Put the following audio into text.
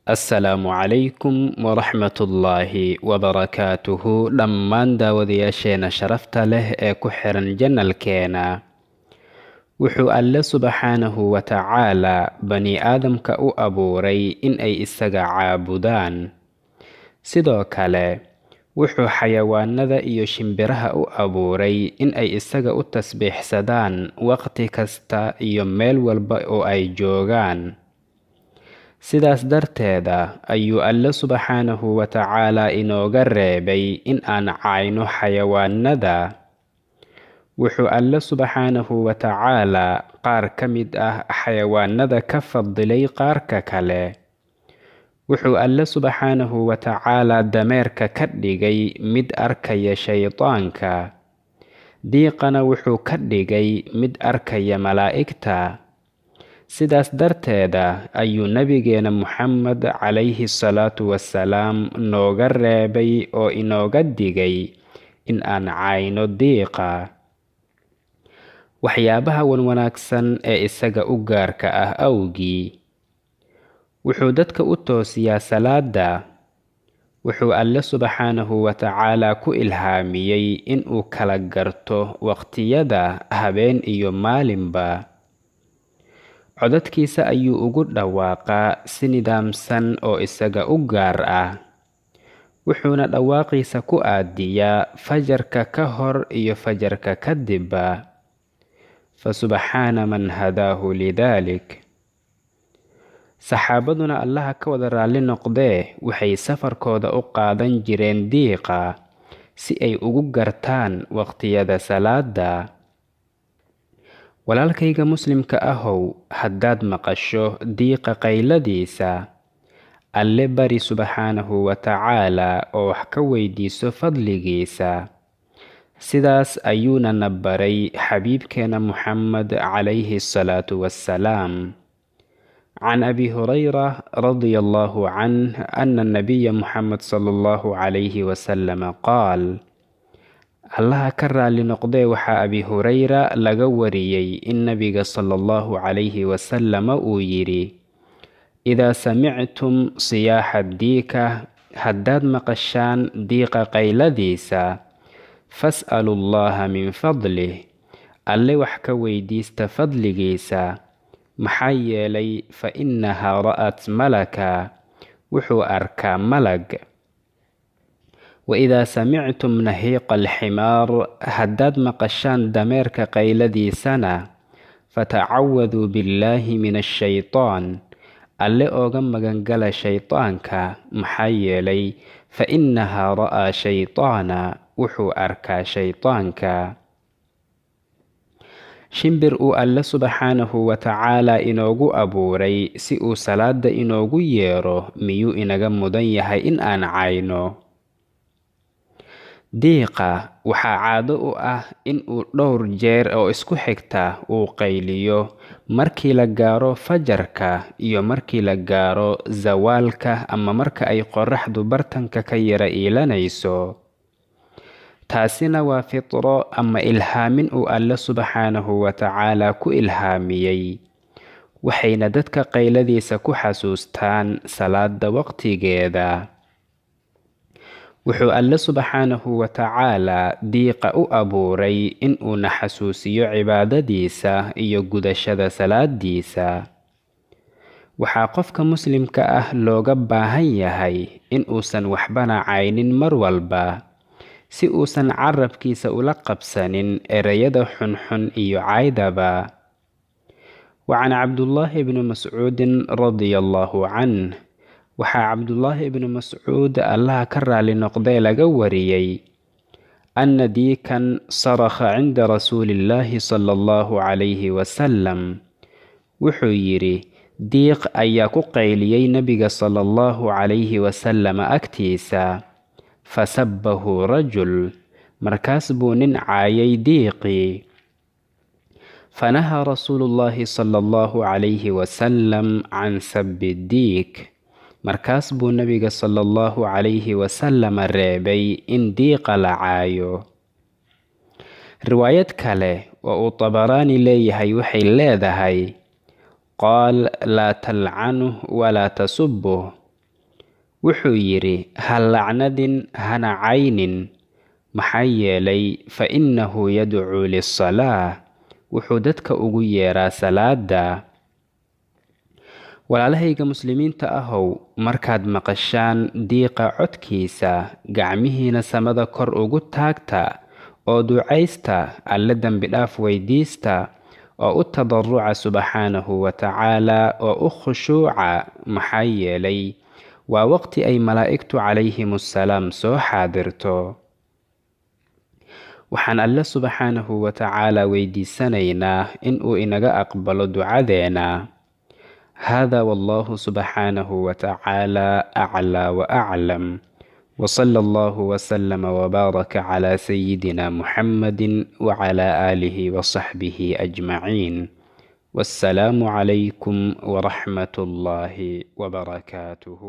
Assalaamu calaykum waraxmatullaahi wabarakaatuhu dhammaan daawadayaasheena sharafta leh ee ku xiran janalkeena. Wuxuu Alle subxaanahu wa tacaalaa bani aadamka u abuuray in ay isaga caabudaan. Sidoo kale wuxuu xayawaanada iyo shimbiraha u abuuray in ay isaga u tasbiixsadaan waqti kasta iyo meel walba oo ay joogaan. Sidaas darteeda ayuu Alle subxaanahu wa tacaalaa inooga reebay in aan caayno xayawaanada. Wuxuu Alle subxaanahu wa tacaalaa qaar ka mid ah xayawaanada ka fadilay qaarka kale. Wuxuu Alle subxaanahu wa tacaalaa dameerka ka dhigay mid arkaya shaydaanka, diiqana wuxuu ka dhigay mid arkaya malaa'igta. Sidaas darteeda ayuu nabigeena Muxamed calayhi salaatu wasalaam nooga reebay oo inooga digay in aan caayno diiqa. Waxyaabaha wanwanaagsan ee isaga u gaarka ah awgii. Wuxuu dadka u toosiyaa salaada. Wuxuu Alle subxaanahu wa tacaalaa ku ilhaamiyey in uu kala garto waqtiyada habeen iyo maalinba. Codadkiisa ayuu ugu dhawaaqaa si nidaamsan oo isaga u gaar ah. Wuxuuna dhawaaqiisa ku aadiyaa fajarka ka hor iyo fajarka kadibba. Fa subxaana man hadaahu lidaalik. Saxaabaduna Allaha ka wada raalli noqdee waxay safarkooda u qaadan jireen diiqa si ay ugu gartaan waqtiyada salaada. Walaalkayga muslimka ahow, haddaad maqasho diiqa qayladiisa, Alle bari subxaanahu wa tacaalaa oo wax ka weydiiso fadligiisa. Sidaas ayuuna na baray xabiibkeena Muxamed calayhi salaatu wassalaam. Can Abi Hurayra radia Allahu canh ana nabiya Muxamed sala allahu calayhi wasalama qaal. Allaha ka raali noqdee waxaa Abi Hurayra laga wariyey in nabiga sala allahu calayhi wasalama uu yidhi: Idaa samictum siyaaxa diika, haddaad maqashaan diiqa qayladiisa, fas'alu Allaha min fadlih, Alle wax ka weydiista fadligiisa, maxaa yeelay fa innahaa ra'at malaka, wuxuu arkaa malag. Wa idaa samictum nahiiqa alximaar, haddaad maqashaan dameerka qayladiisana, fatacawaduu billaahi min ashaytaan, Alle ooga magangala shaydaanka, maxaa yeelay fa innahaa ra'aa shaytaana, wuxuu arkaa shaydaanka. Shimbir uu Alle subxaanahu wa tacaalaa inoogu abuuray si uu salaada inoogu yeero, miyuu inaga mudan yahay in aan caayno? Diiqa waxaa caado u ah in uu dhowr jeer oo isku xigta uu qayliyo markii la gaaro fajarka iyo markii la gaaro zawaalka ama marka ay qorraxdu bartanka ka yara iilanayso. Taasina waa fitro ama ilhaamin uu Alle subxaanahu wa tacaalaa ku ilhaamiyey, waxayna dadka qayladiisa ku xasuustaan salaada waqtigeeda. Wuxuu Alle subxaanahu wa tacaalaa diiqa u abuuray in uu na xasuusiyo cibaadadiisa iyo gudashada salaadiisa. Waxaa qofka muslimka ah looga baahan yahay in uusan waxbana caynin mar walba, si uusan carabkiisa ula qabsanin ereyada xunxun iyo caydaba. Wa can Cabdullaahi bni Mascuudin radia Allahu canh, waxaa Cabdullaahi ibnu Mascuud Allaha ka raali noqdee laga wariyey anna diikan sarakha cinda rasuulillaahi sala allahu calayhi wasalam. Wuxuu yidhi: diiq ayaa ku qayliyey nabiga sala allahu calayhi wasalam agtiisa, fasabbahu rajul, markaas buu nin caayay diiqii. Fanahaa rasuulullaahi sala allahu calayhi wasalam can sabbi diik, markaas buu nabiga sala allahu calayhi wasalam reebay in diiqa la caayo. Riwaayad kale oo uu Tabaraani leeyahay waxay leedahay: qaal laa talcanuh walaa tasubuh. Wuxuu yidhi, ha lacnadin hana caynin, maxaa yeelay fa innahu yadcuu lisalaa, wuxuu dadka ugu yeeraa salaada. Walaalahayga muslimiinta ahow, markaad maqashaan diiqa codkiisa, gacmihiina samada kor ugu taagta oo ducaysta, Alle dembi dhaaf weydiista oo u tadaruca subxaanahu wa tacaala oo u khushuuca, maxaa yeelay waa waqti ay malaa'igtu calayhim assalaam soo xaadirto. Waxaan Alle subxaanahu wa tacaala weydiisanaynaa in uu inaga aqbalo ducadeena. Hada wallahu subxaanahu wa tacaala aclaa wa aclam. وصلى الله وسلم وبارك على سيدنا محمد وعلى آله وصحبه أجمعين. والسلام عليكم ورحمة الله وبركاته.